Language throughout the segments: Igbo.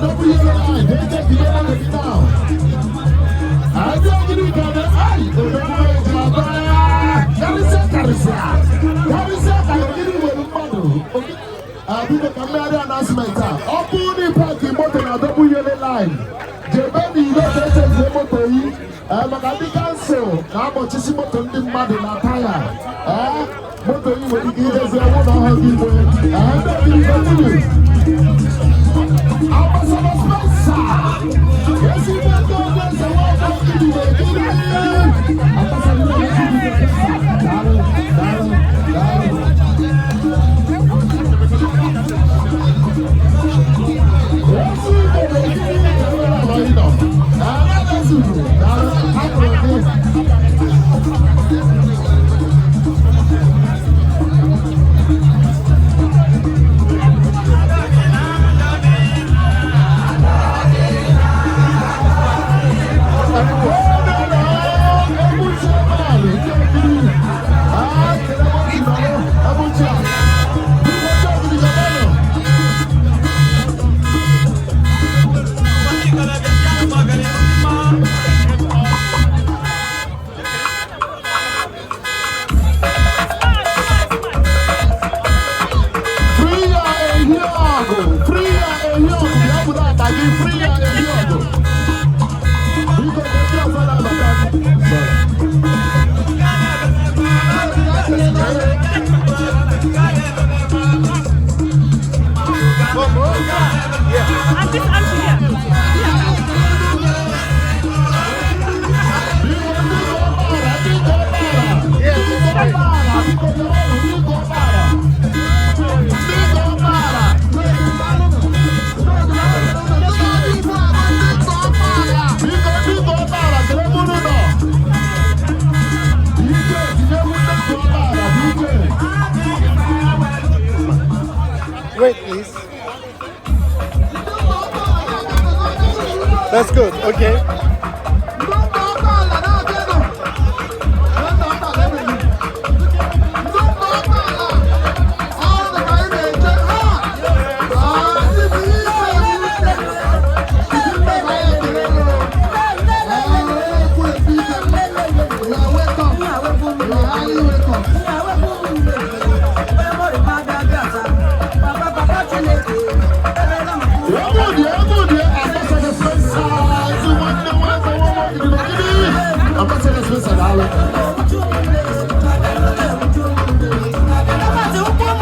Double yellow line, they take the yellow line now. Ndị Ogidi ka na ai odogwu eji aba. Karịsịa karịsịa. Karịsịa ka Ogidi nwere mmadụ. Biko ka mmegharị announcement a. Ọ bụrụ na ị park moto na double yellow line, jebe n'ilo ka echezie moto yi. Maka ndị council na-akpọchisi moto ndị mmadụ na taya. Moto yi nwere ike ijezi ọnwụ na ọhụrụ gị igwe. Ndị Ogidi, continue. Ambassador Spencer! Ezigbo ndị eze nwaanyị Ogidi na-ekiri. Ambassador Spencer, daalụ, daalụ, daalụ. Ezi Igbo na-ekiri ewere ala ị nọ. Daalụ, daalụ, hapụrụ gị. Free ya ehi ọgụ, free ya ehi ọgụ, bịa bụrụ akpa gị, free ya ehi ọgụ. Biko, ka ndị ọzọ na-abata. Sorry. And this auntie here. Biko, ndị ọgbara, ndị ọgbara, ndị ọgbara, biko, ndị ọgbara. Ndị ọgbara. Biko, ndị ọgbara, kere mụ nọ. DJ, tinye egwu ndị ọgbara, DJ. Wait, please. That's good. Okay. Egwu dị, egwu dị, Ambassador Spencer, ezi nwanne nwanne nwanne Ogidi Ogidi. Ambassador Spencer, daalụ. Ndị ọgbara na-abata, ndị ọgbara.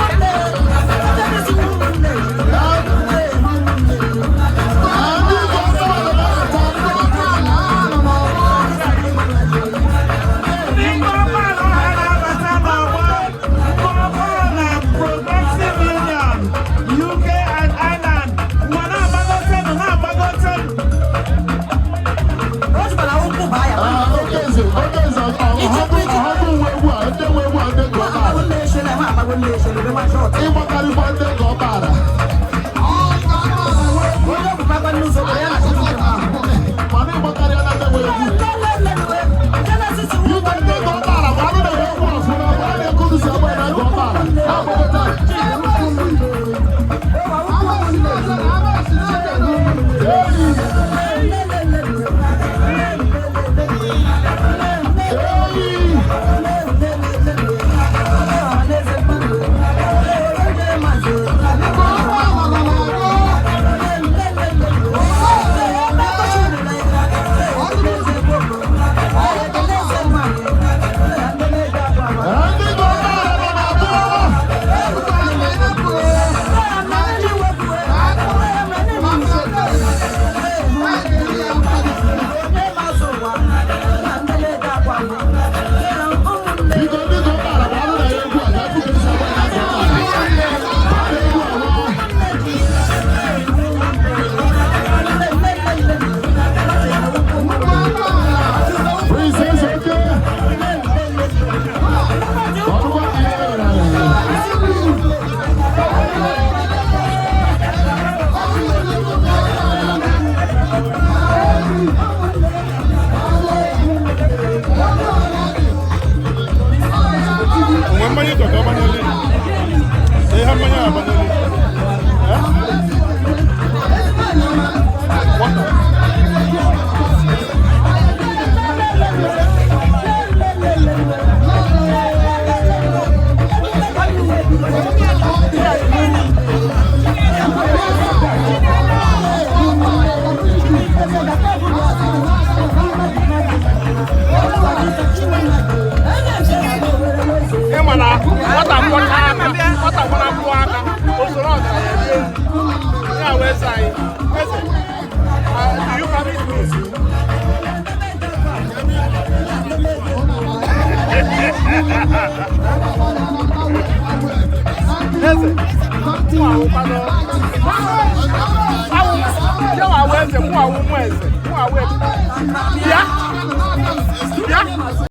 Ndị ọgbara ha na-abata n'ọgbọ, ndị ọgbara na Progressive Union, UK and Ireland, nwa na-agbagotenu, na-agbagotenu. Okeze, Okeze, ọha. Eze, mụ awụkwanụ. Awụ, ya wa awụ eze, mụ awụ mụ eze, mụ awụ eze. Bịa, bịa.